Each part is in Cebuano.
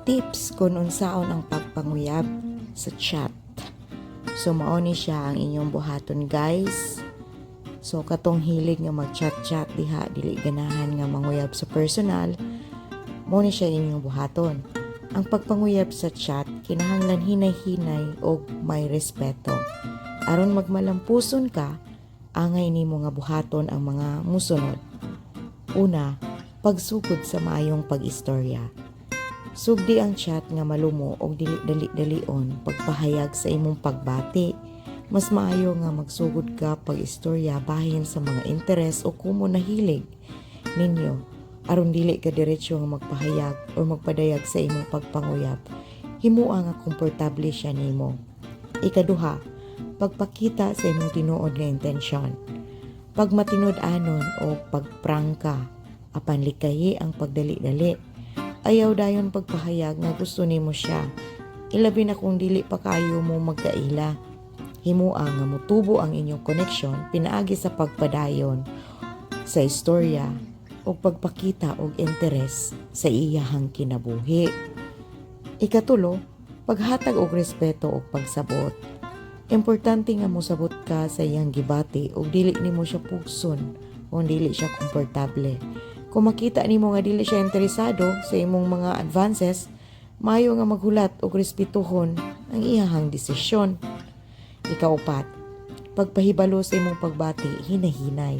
Tips kung unsaon ang pagpanguyab sa chat. So mao ni siya ang inyong buhaton, guys. So katong hilig nga mag-chat-chat diha, dili ganahan nga manguyab sa personal, mao ni siya inyong buhaton. Ang pagpanguyab sa chat kinahanglan hinay-hinay og may respeto. Aron magmalampuson ka, angay nimo nga buhaton ang mga musunod. Una, pagsugod sa maayong pag-istorya. Sugdi ang chat nga malumo og dili dali-dalion pagpahayag sa imong pagbati. Mas maayo nga magsugod ka pag-istorya bahin sa mga interes o common na hilig ninyo aron dili ka diretso nga magpahayag o magpadayag sa imong pagpanguyab. Himua nga komportable siya nimo. Ikaduha, pagpakita sa imong tinuod nga intensyon. Pagmatinud-anon o pagprangka, apan likayi ang pagdali-dali. Ayaw dayon pagpahayag nga gusto nimo siya, ilabi na kung dili pa kayo mo magkaila. Himua nga mutubo ang inyong koneksyon pinaagi sa pagpadayon sa istorya o pagpakita og interes sa iyahang kinabuhi. Ikatulo, paghatag og respeto ug pagsabot. Importante nga mosabot ka sa iyang gibati ug dili nimo siya pugson kung dili siya komportable. Kung makita nimo nga dili siya interesado sa imong mga advances, maayo nga maghulat og respetuhon ang iyahang desisyon. Ikaupat, pagpahibalo sa imong pagbati hinahinay.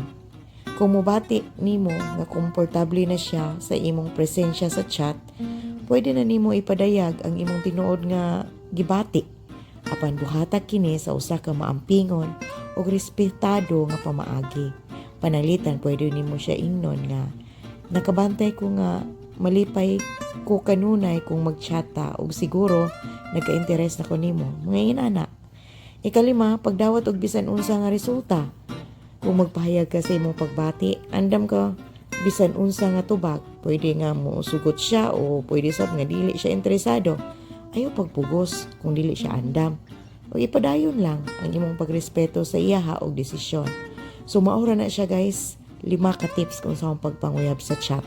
Kung mobati nimo nga komportable na siya sa imong presensya sa chat, pwede na nimo ipadayag ang imong tinuod nga gibati. Apan buhata kini sa usa ka maampingon ug respetado nga pamaagi. Pananglitan, pwede nimo siya ingnon nga nakabantay ko nga malipay ko kanunay kung mag-chat ta ug siguro nagka-interes na ko nimo. Mga inana. Ikalima, pagdawat og bisan unsa nga resulta. Kung magpahayag ka sa imong pagbati, andam ka bisan unsa nga tubag. Pwede nga mo sugot siya o pwede sab nga dili siya interesado. Ayaw pagpugos kung dili siya andam. O ipadayon lang ang imong pagrespeto sa iyaha og desisyon. So maura na siya, guys. Lima ka tips kung unsaon pagpanguyab sa chat.